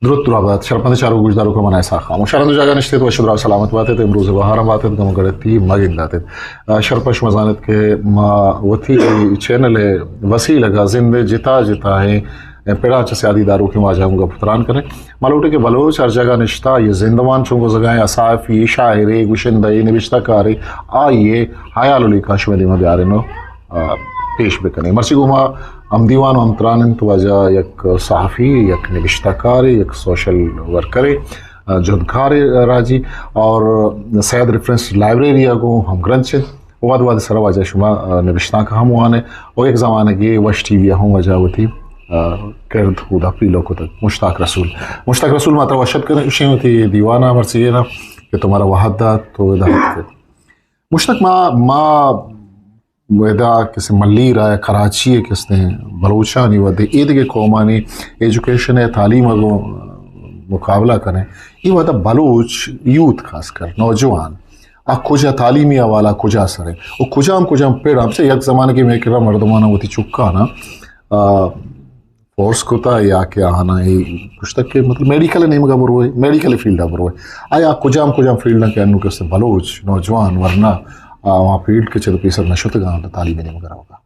درود درا بات، شرپمند چاروک گوشداروکاں، من اسحاق خاموش۔ شرند جاگہ نشتیت، وش درا سلامت باتیت، امروز بہاراں باتیت، گم گڑتی مگنداتیت۔ آ، شرپش مزانیت کہ ما وتی چینل وسیلگا زند جتا جتا ہیں پڑا چہ سیادی داروکیں واجہ ہم گپ تران کریں۔ ما لوٹیں کہ بلوچ ہر جگہ نشتا، یہ زندمان چون گزگائیں، صحافی، شاعرے، گشندہ، نوشتہ کارے، آئیے حیال و لیکان شمے دیما بیاریں و آ، پیش بکنیں۔ مرچی گوں ما ہم دیوان و ہم تران انت، واجہ یک صحافی، یک نبشتہ کارے، یک سوشل ورکرے، آ، جہدکارے راجی، اور سید ریفرنس لائبریری ء گوں ہمگرنچ انت۔ وہد وہد سرا واجہ شما، آ، نبشتانک ہم وانے و یک زمانگے وش ٹی وی ء ہم واجہ وتی، آ، کرد اودا پیلو کتگ۔ مشتاق رسول، مشتاق رسول ما ترا وش اتک کنیں، اشیں وتی دیوان ء مرچی نا کہ تو مارا وہد دات تو ادا اتک۔ مشتاق ما، ما ادا کسے ملیر ء کراچی ء کسے بلوچانی ودے ایدگہ قومانی ایجوکیشن ء تعلیم ء گوں مقابلہ کنیں، اے وھد ء بلوچ یوتھ خاص کر نوجوان آ کجا تعلیمی حوالہ کجا سر ء و کجام کجام پڑ ہم چہ یک زمانگے مئے کرا مردماناں وتی چکاناں، آ، فورس کتا یا کہ آہانا اے گوشتگ کہ مطلب میڈیکل نیمگا بروئے، میڈیکل فیلڈا بروئے۔ آیا کجام کجام فیلڈاں کہ انو کسے بلوچ نوجوان ورنا آ، آواں فیلڈ کہ چہ پیسر نہ شتگاں تعلیم نیمگا روگا۔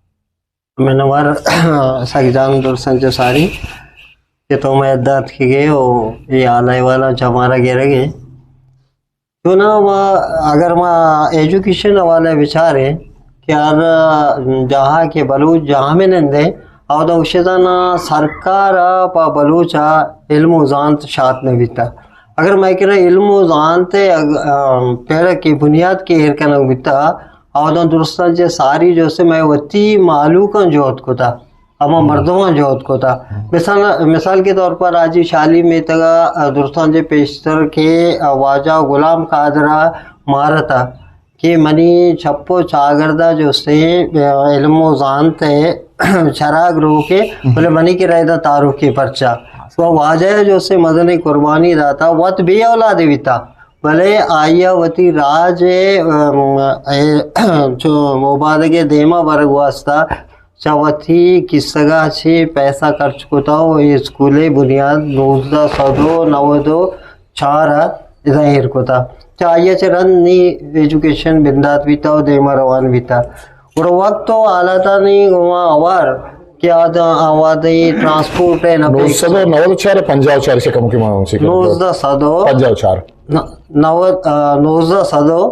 منوار ساگی جان درسن چہ ساری کہ تو میں دات کی گئے او یہ حال احوال چہ مارا گرگے۔ چونا ما اگر ما ایجوکیشن حوالے بچاریں کہ ہر جہاں کہ بلوچ جہاں میں نندے، اودا اوشتانا سرکار ء پہ بلوچ ء علم و زانت شات نہ بیتا۔ اگر مئے کرا علم و زانت ء اگ-، ام، پیڑ کہ بنیاد کہ ایر کنگ بیتا، اودا درستاں چہ ساری جو سے مئے وتی مہلوکاں جہد کتا۔ ہما مردماں جہد کتا۔ مثال، مثال کے طور پر راجی شالی میتگا، آ، درستاں چہ پیشتر کہ، آ، واجہ غلام قادر ء مارتا کہ منی چپ و چاگردا جو سے، آ، علم و زانت ء چراگ روکے، بلے منی کہ رائدا تعارف کے پرچا۔ و واجہ جو سے مزن قربانی داتا، وت بے اولاد بیتا۔ بلے آئی ء وتی راج ء، ام، اے، چو اوبادگ ء دیما برگ واسطہ چہ وتی کیسگ ء چہ پیسہ خرچ کتا و اے اسکول ء بنیاد نوزدہ سد و نود و چار ء ادا ایر کتا۔ چہ آئی ء چہ رند نی ایجوکیشن بندات بیتا و دیما روان بیتا۔ گڑا وقت و حالاتانی گوما ہوار کہ آ دا، آ وہدے ٹرانسپورٹ ء نہ نوزدہ سد و نود و چار ء پنجاہ و چار سے کم کہ ما چی کریں؟ نوزدہ سد و پنجاہ و چار۔ ن-، نود، آ، نوزدہ سد و،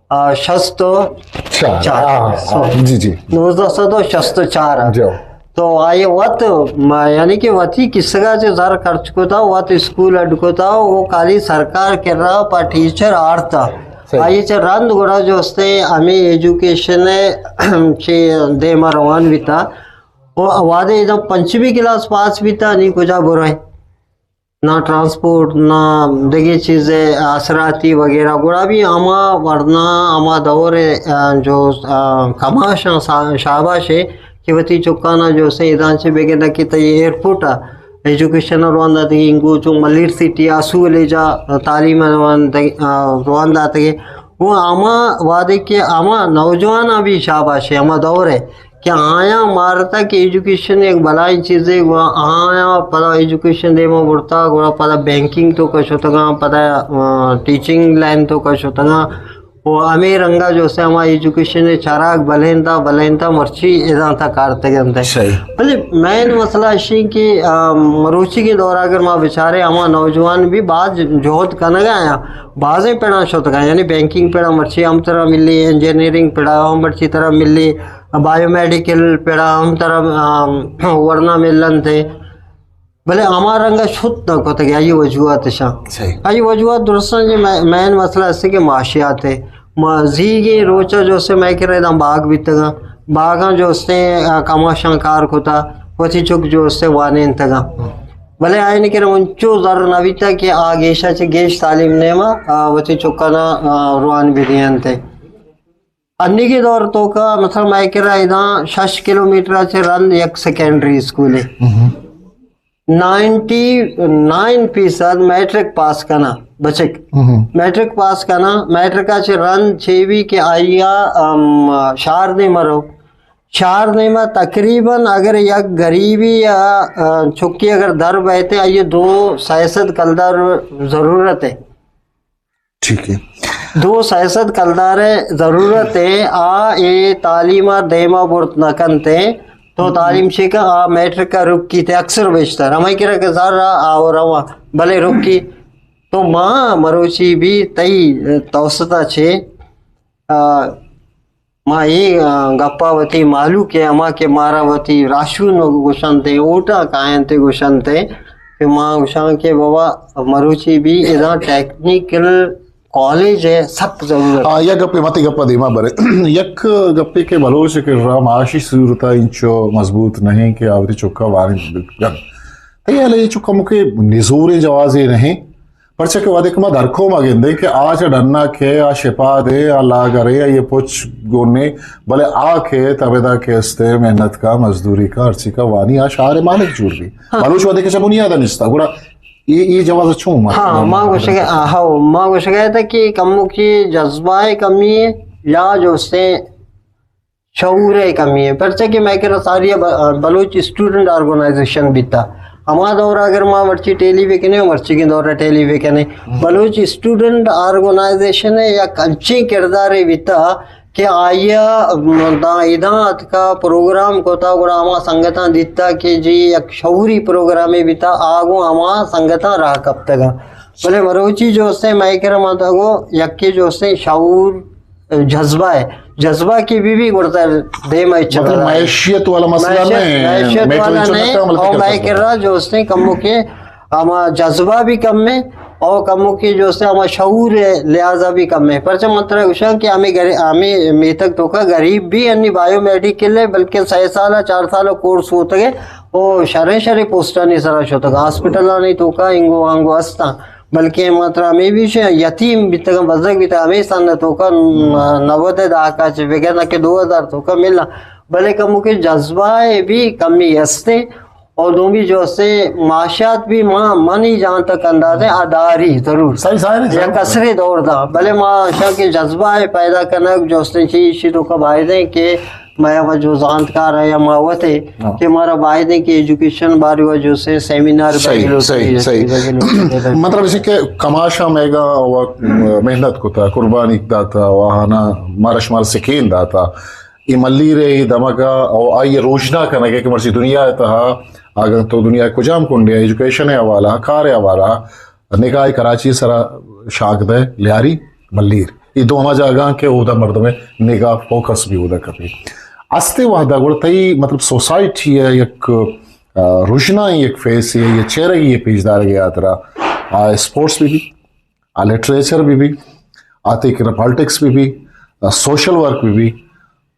آ، شست و چار۔ چار۔ آ، سو۔ جی، جی۔ نوزدہ سد و شست و چار۔ جو۔ تو آئی وت، ما، یعنی کہ وتی کسگا چہ زر خرچ کتا، وت اسکول اڈ کتا، وہ خالی سرکار کرا پا ٹیچر آڑتا۔ صحیح۔ آئی چہ رند گڑا جو استے ہمیں ایجوکیشن چہ دیما روان بیتا۔ و وہدے ادا پنچمی کلاس پاس بیتا، نی کجا برائیں؟ نہ ٹرانسپورٹ، نہ دگہ چیزے، آسراتی وغیرہ۔ گڑا بھی ہما ورنا، ہما دور، آ، جو، آ، کماشاں سا-، شاباش ہے کہ وتی چکانا جو سے ادان چہ بگندہ کہ تئی ایئرپورٹ آ ایجوکیشن روان داتگی، انگو چون ملیر سٹی آسو ویلیج آ تعلیم روان دگ-، آ، روان داتگی۔ وہ ہما وہدے کہ ہما نوجوان بھی شاباش ہے، ہما دور ہے کہ آیاں مارتا کہ ایجوکیشن یک بلائیں چیزے، گڑا آیاں پدا ایجوکیشن دیما برتا، گڑا پدا بینکنگ تو کا شتگاں، پدا، آ، ٹیچنگ لائن تو کا شتگاں، و ہمیں رنگا جو سے ہما ایجوکیشن چراگ بلینتا، بلینتا مرچی ادانتا کارتگنت۔ صحیح۔ بلے مین مسئلہ اشی کہ، آ، مروچی کے دور اگر ما بچارے ہما نوجوان بھی باز جہد کنگا آیاں، بازیں پڑاں شتگاں، یعنی بینکنگ پڑا مرچی ہم ترا ملی، انجینئرنگ پڑا ہم مرچی ترا ملی، بایو میڈیکل پڑا ہم ترا، آم، ورنا ملنت۔ بلے ہما رنگا شت نہ کتگ، آئی وجوہات شاں۔ صحیح۔ آئی وجوہات درستاں جی مین، مین مسئلہ است کہ معاشیات ہے۔ ما زیگیں روچا جو سے مئے کرا ادا باغ بیتگاں۔ باغاں جو سے، آ، کماشاں کار کتا، وتی چک جو سے وانینتگاں۔ بلے آئین کرا انچو زر نہ بیتا کہ آ گیشا چہ گیش تعلیم نیما، آ، وتی چکانا، آ، روان بدینت۔ انیگی دور توکا مثلا مئے کرا ادا شش کلومیٹر چہ رند یک سیکنڈری اسکول ہے۔ نائنٹی نائن فیصد میٹرک پاس کنا بچک۔ میٹرک پاس کنا، میٹرکا چہ رند چے بھی کہ آئیا، ام، شار دے مرو۔ شہر دیما تقریباً اگر یک غریبی یا، آ، چکی اگر در بیتے، آئیے دو سئے سد کلدار ضرورت ہے۔ ٹھیک ہے۔ دو سئے سد کلدار ضرورت ہے، آ اے تعلیم ءَ دیما برت نہ کنتے، تو تعلیم شیکا آ میٹرک ءَ رکی تے اکثر بیشتر۔ ہمائی کرا کہ زر آ، آ روا، بلے رکی۔ تو ما مروچی بھی تئی توسط ءَ چے، آ، ما اے، آ، گپا وتی مہلوک ءَ، ہما کہ مارا وتی راہشون گوشنت ءُ اوٹا کاینت ءُ گوشنت کہ ما گوشاں کہ بابا مروچی بھی ادا ٹیکنیکل کالج ءِ سک ضرورت۔ آ، یک گپے، متی گپا دیما برے۔ یک گپے کہ بلوچ کہ را معاشی صورت ءَ انچو مضبوط نہیں کہ آ وتی چکا وانینت بکن۔ تئی ہیال ءَ اے چکا مکے نزوریں جوازے نہیں۔ پرچا کہ وہدے کہ ما درکوم ءَ گندیں کہ آ چہ ڈنا کئے، آ شپا دے، آ لاگر اے، آئی ءِ پچ گون اے، بلے آ کئیت ہمدا کہ است اے، محنت کا، مزدوری کا، ہرچی کا، وانی آ شہر ءِ مالک جوڑ بی۔ ہاں۔ بلوچ وہدے کہ چہ بنیاد ءَ نشتا، گڑا اے، اے جواز چون ما، ہاں، ما گوشگ ءَ، ہاں، ہو، ما گوشگ ءَ تھا کہ کمو کی جذبہ ءِ کمی ہے یا جو سے شعور ءِ کمی ہے، پرچا کہ مئے کرا ساری ب-، بلوچ اسٹوڈنٹ آرگنائزیشن بیتا۔ ہما دور ءَ اگر ما مرچی ٹیلی بکنیں، مرچی کے دور ءَ ٹیلی بکنیں، بلوچ اسٹوڈنٹ آرگنائزیشن ءِ یک انچیں کردارے بیتا کہ آئی ءَ داں اداں اتکا پروگرام کتا، گڑا ہما سنگتاں دیتا کہ جی یک شعوری پروگرامے بیتا، آ گوں ہما سنگتاں راہ کپتگاں۔ بلے مروچی جو است ایں مئے کرا ما تو گو یکے جو است ایں شعور، جذبہ ہے، جذبہ کی بھی بھی گڑتا دیم ءَ چلا مطلب رہا ہے۔ معیشت والا مسئلہ معیشت، نہیں ہے، معیشت میٹر والا انچو نہیں، نہ کام اور لکھا مئے سکتا۔ کرا جو است ایں کمو کے ہما جذبہ بھی کم ہے اور کمو کے جو است ایں ہما شعور ہے، لہذا بھی کم ہے۔ پرچہ من ترا گوشاں کہ ہمیں گری-، ہمیں میتگ توکا غریب بھی انی بایو میڈیکل ہے، بلکہ سئے سال، چار سال کورس ہوتگ ہے، او شریں شریں پوسٹانی سرا شتگ، ہاسپٹلانی توکا انگو آنگو ہستاں۔ بلکہ ما ترا ہمے بیش یتیم بیتگاں، بزگ بیتگاں، ہمے سن توکا نود دہکا چہ بگر نہ کہ دو ہزار توکا ملا، بلے کمو کہ جذبہ ءِ بھی کمی ہستے اور دومی جو ہستے معاشات بھی ما منی جان تک اندازے اداری ضرور صحیح ظاہر ہے، یک ضرور۔ اثرے دور دا، بلے ما شاں کہ جذبہ ءِ پیدا کنگ جو ہستے چی، چی توکا باید ہیں کہ مئے و جو زانتکار ہے یا ما وتے ہاں۔ کہ مارا باید ہے کہ ایجوکیشن بارے و جو سے سیمینار صحیح، بگلو صحیح، صحیح۔ بگلو۔ مطلب اسی کہ کماشا میگا و محنت کتا، قربانی داتا و آہانا مارا شمار سکین داتا۔ اے ملیر ءِ اے دمگا او آئی ءِ روشنا کنگ ءَ کہ مرچی دنیا ءِ تہا اگاں تو دنیا ءِ کجام کنڈے ءَ ایجوکیشن ءِ حوالہ ءَ، کار ءِ حوالہ ءَ، نگاہ کراچی ءِ سرا شاگدہ لیاری ملیر۔ اے دو ہما جاگہ آں کہ اودا مردم ءِ نگاہ فوکس بھی اودا کپی۔ استے وہدا گڑا تئی مطلب سوسائٹی ءِ یک، آ، رژنائیں یک فیس ءِ یا چہرگی ءِ پیش دارگ ءِ ہاترا آ اسپورٹس بھی بھی، آ لٹریچر بھی بھی، آ تئی کرا پالیٹکس بھی بھی، آ سوشل ورک بھی بھی،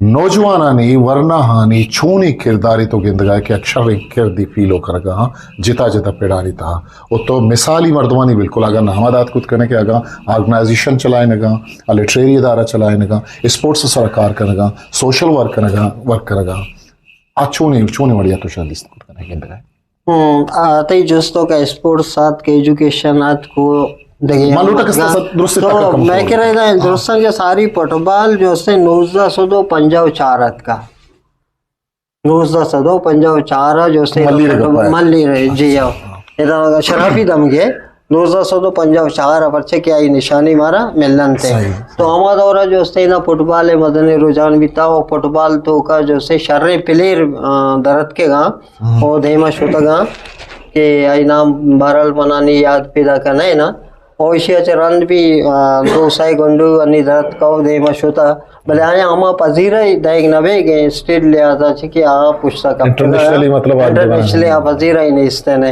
نوجوانانی، ورناہانی چونیں کردارے تو گندگا کہ یک شریں کردے پیلو کنگا ہاں جتا جتا پڑانی تہا۔ و تو مثالی مردمانی بالکل اگاں نام دات کت کنے کہ اگاں آرگنائزیشن چلائینگا، آ لٹریری ادارہ چلائینگا، اسپورٹس سرا کار کنگا، سوشل ورک کنگا، ورک کنگا، آ چونیں، چونیں وڑیا تو شاید لیست کت کنے گندگا۔ ہم، آ، تئی جست توکا اسپورٹس آتک، ایجوکیشن آتک و دگہ ما لوٹا کہ درست تو تک کم مئے کرا ادا درستاں کہ ساری فٹبال جو است نوزدہ سد و پنجاہ و چار آتکا۔ نوزدہ سد و پنجاہ و چار جو است ملیر گپا ہے۔ ملیر، جی ہاں۔ ادا شرافی دمگے نوزدہ سد و پنجاہ و چار ءَ پرچہ کہ آئی نشانی مارا ملنت۔ صحیح۔ تو ہما دورا جو است اینا فٹبال ءِ مزنیں رجحان بیتا و فٹبال توکا جو است شریں پلیر، آ، درتکگاں۔ ہم۔ او دیما شتگاں کہ آئی نام بہرحال منا نی یاد پیداکا نہ انا۔ او ایشی ءَ چہ رند بھی، آ، دو سئے گونڈو انی درتکا و دیما شتا۔ بلے آیاں ہما پذیرائی دئیگ نہ بیگ ءَ اسٹیٹ لحاظا چہ کہ آ پشتا کپتگا۔ انٹرنیشنلی مطلب آ انٹرنیشنلی آ پذیرائی نیست نے۔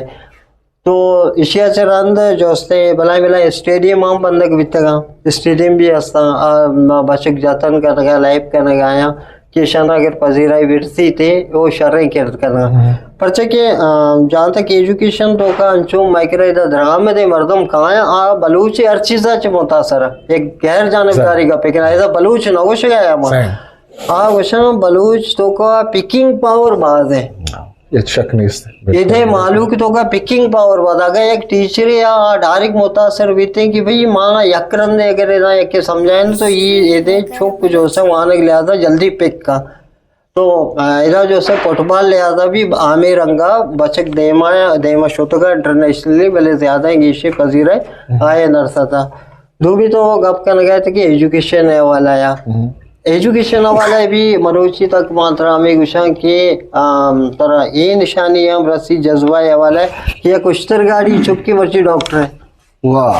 تو ایشی ءَ چہ رند جو است بلائیں بلائیں اسٹیڈیم ہم بندگ بیتگاں، اسٹیڈیم بھی ہستاں، آ، ما بچک جتن کنگا، لیب کنگا آیاں کہ ایشاں اگر پذیرائی برسی تے او شریں کرد کنگا۔ ہم۔ پرچہ کہ، آ، جہاں تک ایجوکیشن توکا انچو مئے کرا ادا درآمدیں مردم کایاں، آ بلوچ ہر چیزا چہ متاثر، یک غیر جانبداری گپے کنا، ادا بلوچ نہ گوشگا یا ما۔ صحیح۔ آ گوشاں بلوچ توکا پکنگ پاور باز ہے۔ ہچ شک نیست۔ ادے مہلوک توکا پکنگ پاور باز۔ اگاں یک ٹیچرے آ ڈائریکٹ متاثر بیتے کہ بھئی ما یک رندے اگر ادا یکے سمجھائیں تو یہ ادے چک جو سے وانگ لحاظا جلدی پک کا۔ تو ادا جو سے فٹبال لحاظا بھی ہمے رنگا بچک دیما دیما شتگا انٹرنیشنلی، بلے زیادہ گیشے پذیرہ آئے نرستا۔ دومی تو گپ کنگا ات کہ ایجوکیشن حوالہ یا ایجوکیشن حوالہ بھی مروچی تک مانترا ہمیں گوشاں کہ ترا اے نشانی ہم رسی جذبہ حوالہ کہ یک اشتر گاڑی چکی مرچی ڈاکٹر ہے۔ واہ،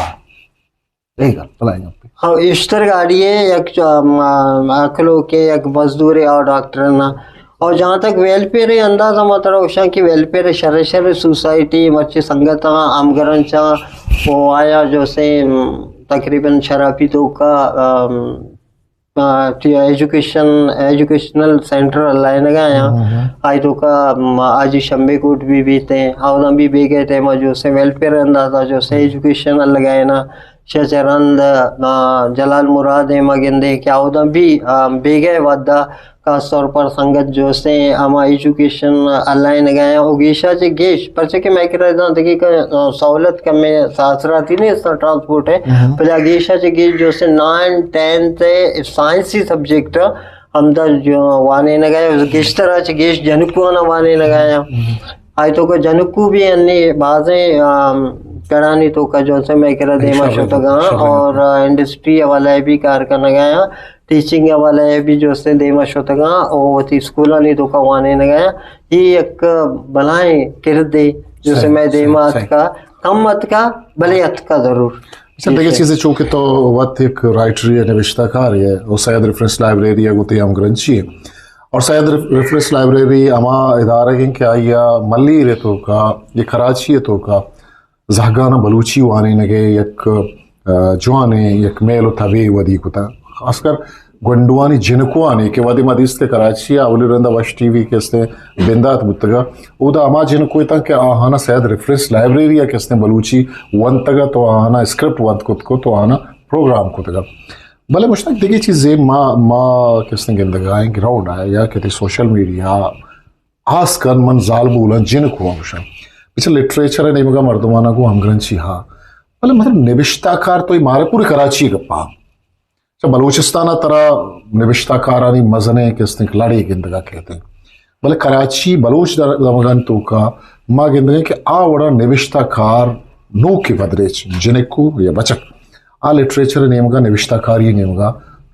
ہاں، اشتر گاڑی ہے، یک اکلو کے یک مزدور ہے اور ڈاکٹر نا۔ اور جہاں تک ویلفیئر ہے اندازہ ما ترا گوشاں کہ ویلفیئر شر شر سوسائٹی مرچی سنگت ہمگرنچاں وہ آیا جو سے تقریباً شرافی تو کا ایجوکیشن ایجوکیشنل سینٹر لائنگا آیا۔ آئی تو کا آجی شمبے کوٹ بھی بیتے، آوداں بھی بیگے تے ما جو سے ویلفیئر اندازہ جو سے ایجوکیشن لگائے نا۔ شہ چہ رند جلال مراد ء ما گندیں کہ آوداں بھی بیگہ وھد ء خاص طور پر سنگت جو استیں ہما ایجوکیشن ہلائینگ ء آیاں و گیشا چہ گیش، پرچہ کہ مئے کرا داں دگہ سہولت کمیں ساسراتی نیست ٹرانسپورٹ ء، بلے گیشا چہ گیش جو استیں نائن ٹینتھ ء سائنسی سبجیکٹ ہمدا وانینگ ء آیاں، گیشتر ء چہ گیش جنکواں وانینگ ء آیاں۔ آئی توکا جنکو بھی انی بازیں کڑانی توکا جو سے مئے کرا دیما شتگاں اور انڈسٹری حوالہ بھی کار کنگا آیاں، ٹیچنگ حوالہ بھی جو سے دیما شتگاں اور وتی اسکولانی توکا وانینگا آیاں۔ یہ یک بلائیں کردے جو سے مئے دیما اتکا، کم اتکا بلے اتکا ضرور۔ اچھا، دگہ چیزے چونکہ تو وت یک رائٹرے ء نبشتہ کارے ء و سید ریفرنس لائبریری ء گوں تئی ہمگرنچی ء۔ اور سید ریف-، ریفرنس لائبریری ہما ادارگ انت کہ آئی ء ملیر ء توکا یا کراچی ء توکا زہگاناں بلوچی وانینگ ء یک، آ، جوانیں یک میل و تبے ودی کتہ۔ خاص کر گونڈوانی جنکوانی کہ وھدے ما دیست کہ کراچی ء اولی رند ء وش ٹی وی کہ استیں بندات بوتگ ء، اودا ہما جنکو اتاں کہ آہانا سید ریفرنس لائبریری ء کہ استیں بلوچی ونتگ ء تو آہانا اسکرپٹ ونت کت کت و آہانا پروگرام کتگ ء۔ بلے مشتاق دگہ چیزے ما، ما کہ استیں گندگ ء آئیں گراؤنڈ ء یا کہ تئی سوشل میڈیا ہاس کن من زالبولاں جنکواں گوشاں۔ بچہ لٹریچر ء نیمگا مردماناں گوں ہمگرنچی ہا۔ بلے مطلب نبشتہ کار تو مارا پوری کراچی ء گپا۔ چہ بلوچستان ء ترا نبشتہ کارانی مزنیں کہ استیں لڑے گندگا کہتے ہیں۔ بلے کراچی بلوچ در-، دمگانی توکا ما گندگیں کہ آ وڑا نبشتہ کار نوکیں پدریچ جنکو یا بچک آ لٹریچر ء نیمگا نبشتہ کاری ء نیمگا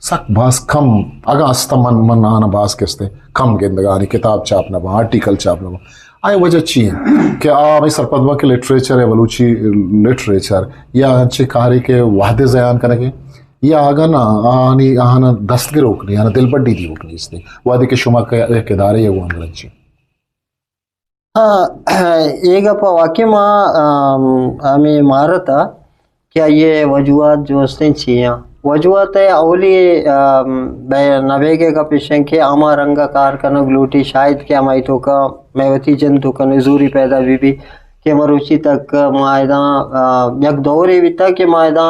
سک باز کم، اگاں است من، من آنا باز کہ استیں کم گندگا آنی کتاب چاپ نہ باں، آرٹیکل چاپ نہ باں۔ آئی وجہ چی انت کہ آ ہمیں سرپد باں کہ لٹریچر ء بلوچی لٹریچر یا انچیں کارے کہ وہدے زیان کنگے یا اگاں نہ آنی آہانا دستگروک نی، آنا دلبڈی دیوک نیست۔ وہدے کہ شما کہ یک ادارے ء گوں ہمگرنچی۔ ہاں، اے گپ ء واقعی ما، آم، ہمے مارت ء کہ آئی ء وجوہات جو استیں چی آں۔ وجوہات ء اولی، آم، بے-، نہ بیگ ء گپ ایش انت کہ ہما رنگ ء کار کنگ لوٹی، شاید کہ ہمائی توکا مئے وتی جند توکا نزوری پیدا بہ بی کہ مروچی تک ما ادا، آ، یک دورے بیتا کہ ما ادا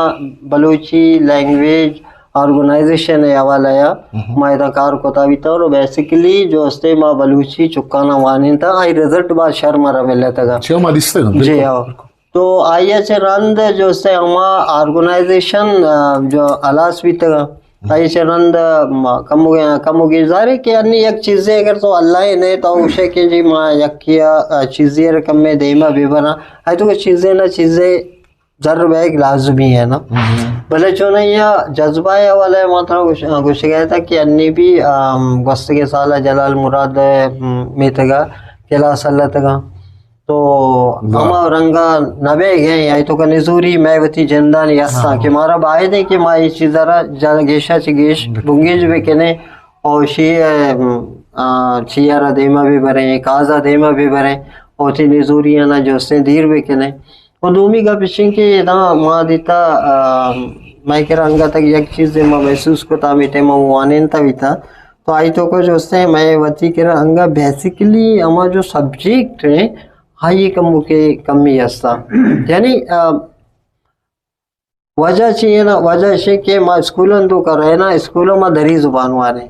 بلوچی لینگویج آرگنائزیشن ء حوالہ ء ما ادا کار کتا بیتا اور بیسیکلی جو استے ما بلوچی چکانا وانینتا، آئی رزلٹ باز شر مارا ملتگا۔ چیا ما دیستگاں، جی بالکل، ہاں۔ بالکل۔ تو آئی ء چہ رند جو استے ہما آرگنائزیشن، آ، جو ہلاس بیتگا، آئی ء چہ رند ما کمو، کمو گیزارے کہ انی یک چیزے اگر تو اللہ نے تو اوشے کہ جی ما یکی، آ، چیزے رقم میں دیما بے بنا، آئی تو چیزے نہ چیزے زر بیگ لازمی ہے نا۔ بلے چونایا جذبہ ء حوالہ ء ما ترا گوش-، گوشگ ء ات کہ انی بھی، آم، گوستگیں سال ء جلال مراد ء، م، میتگ ء کلاس ہلتگ ء۔ تو ہما رنگ ء نہ بیگ ء، آئی توکا نزوری مئے وتی جندانی ہستاں کہ مارا باید ہے کہ ما اے چیز ء را جا-، گیشا چہ گیش بنگیج بکنیں اور شی ء، م، آ، چی ء را دیما بہ بریں، کاز ء دیما بہ بریں اور وتی نزوری آناں جو استیں دیر بکنیں۔ و دومی گپ اش انت کہ ادا ما دیتا، آ، مئے کرا انگت یک چیزے ما محسوس کتا، ہمے ٹائم ما وانینتا بیتا، تو آئی توکا جو استیں مئے وتی کرا انگا بیسیکلی ہما جو سبجیکٹ ہیں، آئی کمو کے کمی ہستا۔ یعنی، آ، وجہ چی ہے نا؟ وجہ اش انت کہ ما اسکولان توکا رہنا، اسکولا ما دری زبان وانیں۔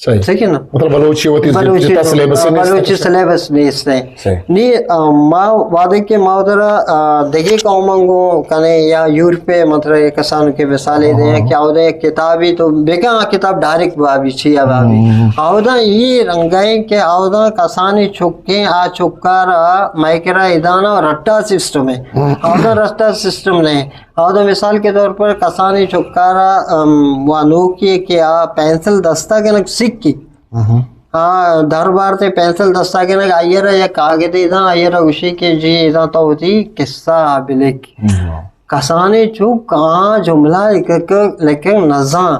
صحیح. ٹھیک ہے نا؟ مطلب بلوچی وتی بلوچی جتا سلیبس نیست. بلوچی سلیبس نیست ہے. صحیح. نی، آ، ما وعدے کہ ما ادھر، آ، دگے قوماں گوں کنے یا یورپ مطلب کسان کے مثالے دے ہاں. کہ اودا یک کتابی تو بیگا آ کتاب ڈائریکٹ بابی چی بابی. ہم. اودا یہ رنگائیں کہ اودا کسانی چکیں آ چکارا مائکرا ادانا رٹا سسٹم ہے. ہم. اودا رٹا سسٹم نہیں. اودا مثال کے طور پر کسانی چکارا، ام، وانوکی کہ آ پینسل دستا گنک سکی. ہم. آ، در بارتے پینسل دستا گنک آئیرا یک کاغذے داں، آئیرا گوشی کہ جی ادا تو وتی قصہ بلک. ہم. کسانی چک آ جملہ لکک، لکک نزان.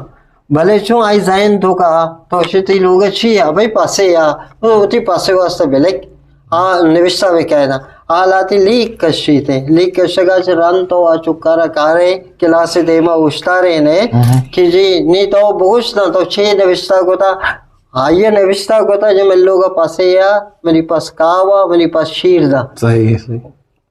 بلے چون آئی ذہن تو کا، تو شتی لوگ چی ہے؟ بھئی پاسے یا، وتی پاسے واسطہ بلک. آ نوشتہ بکائے دا. آ لاتی لیک کشیتے. لیک کشگا چہ رند تو آ چکارا کارے کلاس دیما اوشتارے نے ہم. کہ جی نی تو بگوش داں تو چے نوشتہ کتا. آئیے نوشتہ کتا جو من لوگا پاسے یا، منی پاس کاوا، منی پاس شیر دا. صحیح، صحیح.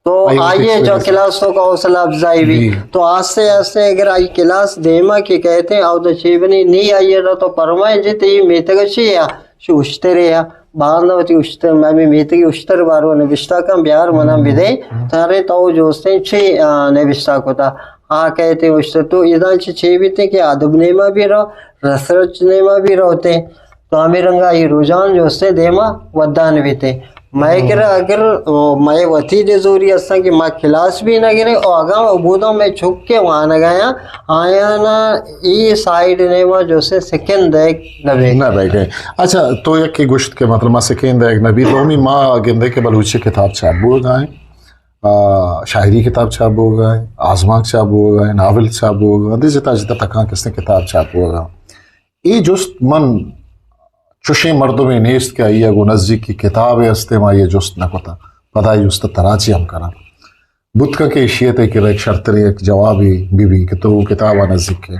تو آئیے آئیے جو کلاس تو کا حوصلہ افزائی بھی. جی. تو آستے آستے اگر آئی کلاس دیما کہ کہتے ہیں، او تو چی بنی، نی آئیے تو، تو پرمائیں جی تی میتگ چی یا، شو اشترے یا، باندھ وتی اشتر، میں بھی میتگی اشتر بارو نوشتہ کن بیار منا ہم. بدے، ہم. تارے تو جو استیں چی، آ، نوشتہ کتا. آ کہتے اشتر تو ادا چی چی بیتے کہ ادب نیما بھی رو، ریسرچ نیما بھی روتے. تو ہمیں رنگا یہ رجحان جو استیں دیما ودان بیتے. مئے کرا اگر، او، مئے وتی دے زوری استاں کہ ما کلاس بھی نہ گریں، او اگاں او بوداں مئے چک کے وانگایاں، آیانا ای سائیڈ نیما جو سے سکن دیگ نہ بے. نہ بے گئے. اچھا، تو یک کہ گوشت کہ مطلب ما سکین دیگ نہ بی، دومی ما گندے کہ بلوچی کتاب چاپ بوگا ہیں، آ، شاعری کتاب چاپ بوگا ہیں، آزمانک چاپ بوگا ہیں، ناول چاپ بوگا ہیں، دے جتا جتا تکاں کسے کتاب چاپ بوگا. اے جست من چوشیں مردمے نیست کہ آئی ء گوں نزیکی کتابے است، ما آئی ء جست نہ کتہ، پدا اے جست ء ترا چی ہم کناں. بوت کنت کہ ایشی ء تئی کرا یک شرتریں یک جوابے بہ بی کہ تو کتاب ء نزیک ئے.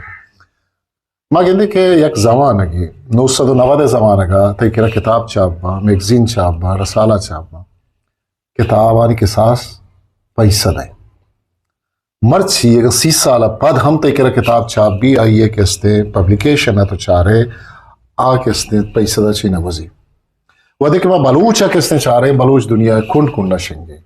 ما گندیں کہ یک زمانگے، نو سد و نود ء زمانگ ء تئی کرا کتاب چاپ باں، میگزین چاپ باں، رسالہ چاپ باں. کتابانی کساس پیسہ دئے. مرچی اگاں سی سال ء پد ہم تئی کرا کتاب چاپ بی، آئی ء کہ استیں پبلیکیشن ء تو چارے، آ کہ استیں پیسہ دا چی نہ گوزی. وھدے کہ ما بلوچ ء کہ استیں چارے، بلوچ دنیا ء کنڈ کنڈ ء شنگے.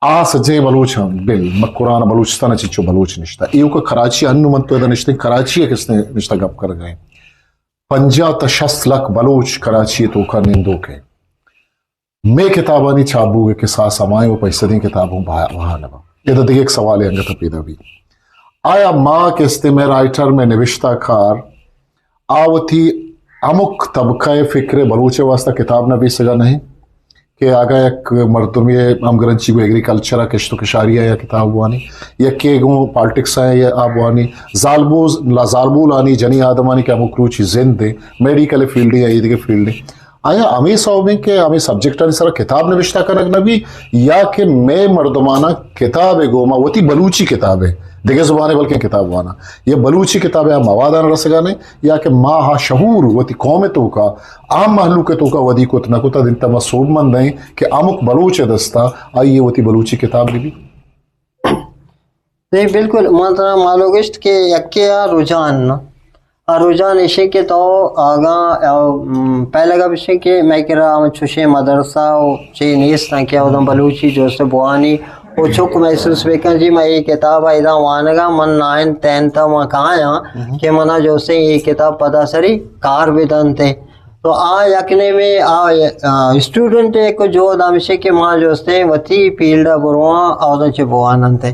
آ سجہیں بلوچ ہم بل مکران بلوچستان ء چنچو بلوچ نشتہ. ایوک ء کراچی ء انو من تو ادا نشتیں، کراچی ء کہ استیں نشتہ گپ کرگا ایں. پنجاہ تا شست لکھ بلوچ کراچی ء توکا نندوک ایں. مئے کتابانی چاپ بوگ ء کساس ہمائیں و پیسدیں کتاب ہوں بہا، بہا نہ باں. ادا دگہ یک سوالے انگت ء پیدا بیت. آیا ما کہ استیں مئے رائٹر، مئے نبشتہ کار، آ وتی ہمک طبقہ ء فکر ء بلوچ ء واستہ کتاب نبیسگ ء نہ انت کہ اگاں یک مردمے ہمگرنچی گوں ایگریکلچر ء، کشت و کشاری ء یا کتاب وانی، یکے گوں پالیٹکس ء یا آ بوانی، زالبوز، لا زالبولانی، جنی آدمانی کہ ہمک روچی زند ء میڈیکل فیلڈ ء یا ایدگہ فیلڈ ء، آیا ہمے سوب انت کہ ہمے سبجیکٹانی سرا کتاب نبشتہ کنگ نہ بی، یا کہ مئے مردماناں کتاب ء گوما وتی بلوچی کتاب ء دگہ زبان ء بلکیں کتاب واناں یا بلوچی کتاب ء آ موادان رسگا نہ یا کہ ما آ شعور وتی قوم ء توکا، عام مہلوک ء توکا ودی کت نہ کتا، دنتا ما سوبمند ایں کہ ہمک بلوچ ء دستا آئی ء وتی بلوچی کتاب بہ بی. نہیں، بالکل، من ترا مالو گشت کہ یکے آ رجحان نہ. آ رجحان ایشی کہ تو آگاں، آ، م، پہلے گپ ایشی کہ مئے کرا ہم چوشیں مدرسہ و چی نیست انت کہ اوداں بلوچی جو سے بوانی و چک محسوس بکن جی من اے کتاب ء ادا وانگاں، من نائن ٹینتھ ء من کایاں کہ منا جو سے اے کتاب پدا سری کار بدنت. تو آ یک نیمے آ، آ، اسٹوڈنٹ ء کو جو دمشے کہ ما جو سے وتی فیلڈ ء برواں اوداں چہ بواننت.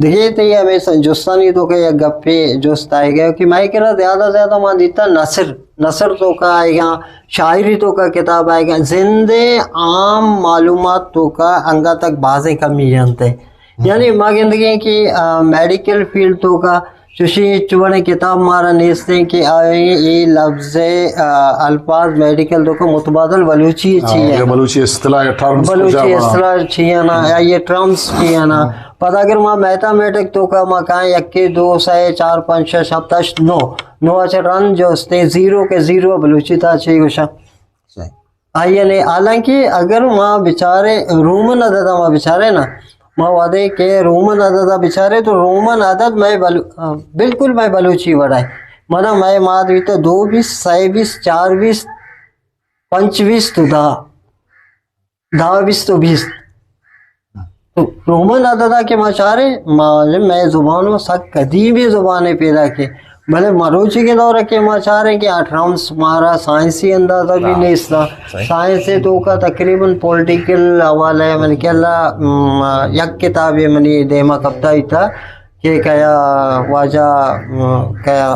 دگہ تئی ہمے س-، جستانی توکا یک گپے جست آئیگا کہ مئے کرا زیادہ زیادہ ما دیتا نثر، نثر توکا آئیگا، شاعری توکا کتاب آئیگا، زندے عام معلومات توکا انگا تک بازیں کمی انت. یعنی ما گندگیں کہ، آ، میڈیکل فیلڈ توکا چوشیں ہچ وڑیں کتاب مارا نیستیں کہ آئیں اے لفظ، آ، الفاظ میڈیکل توکا متبادل بلوچی چی یا ہے؟ بلوچی اصطلاح یا ٹرمز بلوچی اصطلاح چی ہے نا؟ یا یہ ٹرمز چی ہے نا؟ پدا اگر ما میتھمیٹک توکا ما کائیں یکے، دو، سے، چار، پنچ، شش، ہپت، ہشت، نو، نو ء چہ رند جو استیں زیرو کہ زیرو بلوچی تا چی گوشاں؟ آئی نے، حالانکہ اگر ما بچارے رومن عدد ما بچارے نا، ما وعدے کہ رومن عدد بچارے تو رومن عدد میں بلو-، بالکل میں بلوچی وڑا ہے. منا مئے ماد بیتہ دو بیست، سئے بیست، چار بیست، پنچ بیست و دہ، دہ بیست و بیست۔ تو رومن عددا کہ ما چاریں، ما مئے زبان و سک قدیمی زبانے پیدا کہ، بلے مروچی کے دور کہ ما چاریں کہ آ ٹرمز مارا سائنسی اندازہ بھی نیستا۔ سائنس توکا تقریباً پولیٹیکل حوالہ من کلا، م، یک کتابے منی دیما کپتا ایتا کہ کیا واجہ، م، کیا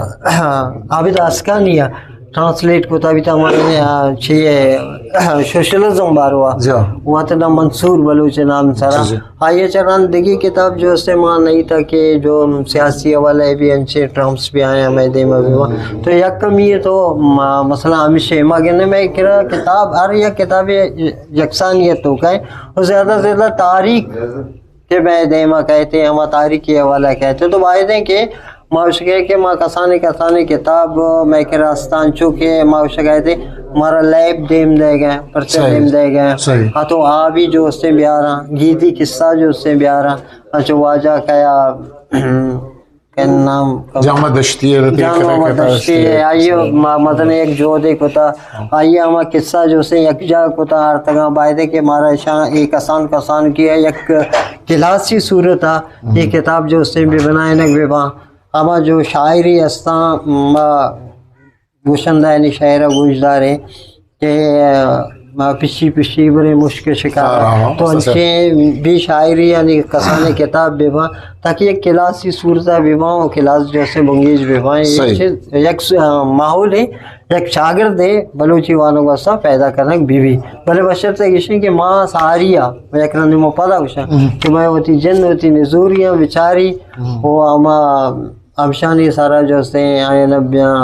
عابد آسکانی ٹرانسلیٹ کتا بیتا مانے، آ، چی ہے، سوشلزم باروا۔ وطن منصور بلوچ نام سرا۔ آئی ء چہ رند دگی کتاب جو استے ما نہیں تھا کہ جو سیاسی حوالہ بھی انچے ٹرمز بھی آئے ہمیں دے میں بھی وہاں۔ تو یک کمی ہے تو ما-، مثلاً ہمیشہ ما گنے میں کرا کتاب، ہر یک کتاب یکسانیت تو کہیں اور زیادہ سے زیادہ تاریخ کہ میں دیما کہتے ہیں، ہما تاریخی حوالہ کہتے ہیں۔ تو باید ہیں کہ ما اشکے کہ ما کسانی کسانی کتاب میں کرا استان چو کہ ما اشکے تھے مارا لیب دیم دے گئے، پرچہ دیم دے گئے۔ ہاں تو آ بھی جو اس سے بیارا، گیدی قصہ جو اس سے بیارا، اچھا واجہ کیا کہ نام جامع دشتی ہے، جامع دشتی ہے۔ آئیے ما-، مدن ایک جو دے کتا، آئیے ہما قصہ جو سے یک جا کتا ہر تگا باید ہے کہ مارا شان ایک آسان کسان کی ہے، یک کلاسی صورت ہے۔ یہ کتاب جو سے بھی بنائے نگ بے با، ہما جو شاعری استان ما گوشندہ یعنی شاعرہ گوشدارے کہ، آ، پشی پشی برے مشک شکار۔ تو انچے بھی شاعری یعنی کسانے کتاب بے با، تاکہ یک کلاسی صورت بے با، و کلاس جیسے بنگیج بے با۔ یک چیز، یک س-، آ، ماحول ہے، یک چاگرد ہے، بلوچی وانگ واسطہ پیدا کنگ بی بی۔ بلے بشرط گشن کہ ما ساری آ، یک رندی ما پدا گشن کہ میں وتی جن وتی نزوری آ بچاری، و اما ہمشانی سارا جو استیں آیانا بیاں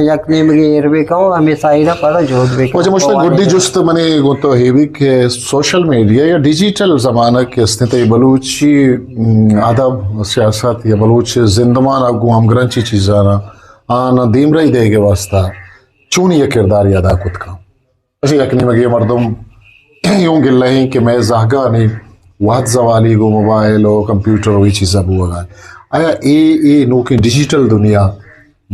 یک نیمگے ایر بہ کن، ہمے سائیڈا پدا جہد بہ کن۔ واجہ مشتاق، گڈی جست منی گوں تو ہی بی کہ سوشل میڈیا یا ڈیجیٹل زمانہ کہ استیں، تئی بلوچی، م، ادب، سیاست یا بلوچ زندمان ء گوں ہمگرنچی چیزانا آن دیمرئی دئیگ ء واسطہ چونی یک کرداری ادا کت کن؟ اسی یک نیمگے مردم یوں گلہ ایں کہ مئے زہگانی وہد زوالی گوں موبائل و کمپیوٹر و اے چیزا بوگا۔ آیا اے، اے نوکیں ڈیجیٹل دنیا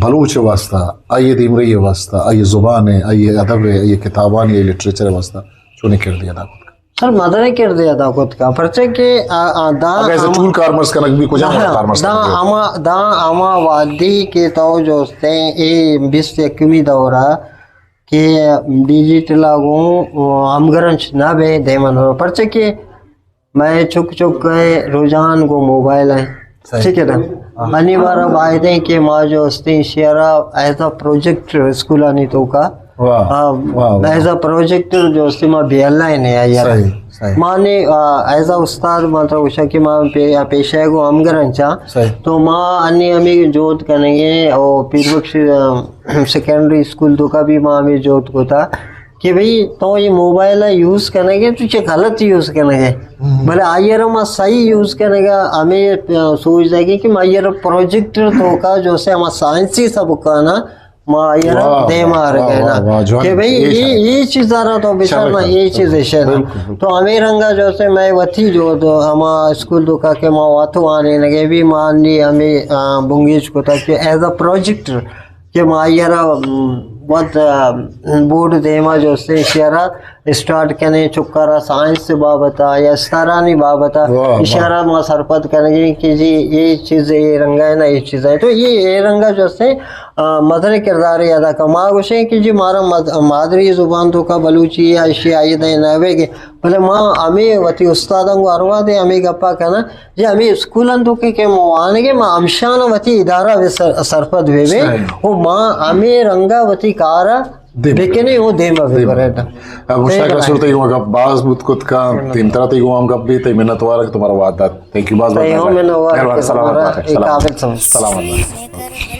بلوچ واسطہ، آئی دیمرئی واسطہ، آئی زبان، آئی ادب، آئی کتابانی، آئی لٹریچر واسطہ چونیں کردے ادا کت کن؟ سر، مدر کردے ادا کت کن، پرچہ کہ آ، آ، دا اگہ ایسے ہم-، ٹول کارمرز کنگ بھی کجا ہاں، کارمرز دا کنگ بھی؟ ہما، دا ہما وادی کہ تو جو استیں اے بیست یکمی دورہ کہ ڈیجیٹل ء گوں ہمگرنچ نہ بے دیما نہ رو، پرچہ کہ مئے چک چک ء رجحان گوں موبائل ء۔ ٹھیک ہے نا؟ انی بارہ بایدیں کہ ما جو استیں شیرا ایز ا پروجیکٹ اسکولانی توکا، ایز ا پروجیکٹ جو استیں ما بی ایل آئی نے آئی۔ مانے، آ، ایز ا استاد ما تو گوشاں کہ ما پے-، پیشہ گوں ہمگرنچاں۔ تو ما انی ہمیں جوت کنگے او پیر بخش، آ، سیکنڈری اسکول توکا بھی ما ہمیں جوت کتا کہ بھئی تو یہ موبائل ء یوز کنگے تو چہ غلط یوز کنگے۔ بلے آئی ء ما صحیح یوز کنگا ہمیں، آ، سوچ دگے کہ ما یہ پروجیکٹر توکا جو سے ہما سائنسی سبقانا ما آئی ء را دیما آرگ ء نا کہ بھئی یہ، یہ چیز ء را تو بچار نا، یہ چیز ایش ء نا۔ تو ہمے رنگا جو سے میں وتی جو تو ہما اسکول توکا کہ ما واتو آنے نگے بھی ما انی ہمیں، آ، بنگیج کتا کہ ایز ا پروجیکٹر کہ ما آئی ء را، م، وت، آ، بورڈ دیما جو سے ایشی ء را اسٹارٹ کنے، چکا را سائنس بابت ء یا استارانی بابت ء ایشی ء را ما سرپد کنگے کہ جی یہ چیز یہ رنگا ہے نا، یہ چیز ہے۔ تو یہ، یہ رنگا جو سے آ، مزنیں کردارے ادا کن۔ ما گوشیں کہ جی مارا مد-، مادری زبان توکا بلوچی یا اشی آئی دے نہ بیگے، بلے ما ہمے وتی استاداں گوں اروا دے ہمے گپا کناں، جی ہمے اسکولاں توکا کہ ما وانگے ما ہمشان وتی ادارہ بے سر-، سرپد بے بے، و ما ہمے رنگا وتی کارا بکنے و دیما بے برے۔ مشتاق رسول، تئی گوں گپ باز بوت کت کن، تیم ترا تئی گوں ہم گپ بی، تئی منت وار کہ تمہارا وعدہ۔ تھینک یو، باز باز تئی ہم مہربانی۔ منت وار مہربانی، کہ سلامت تمہارا بات، ایک سلامت۔ قابل سمجھ۔ سلامت۔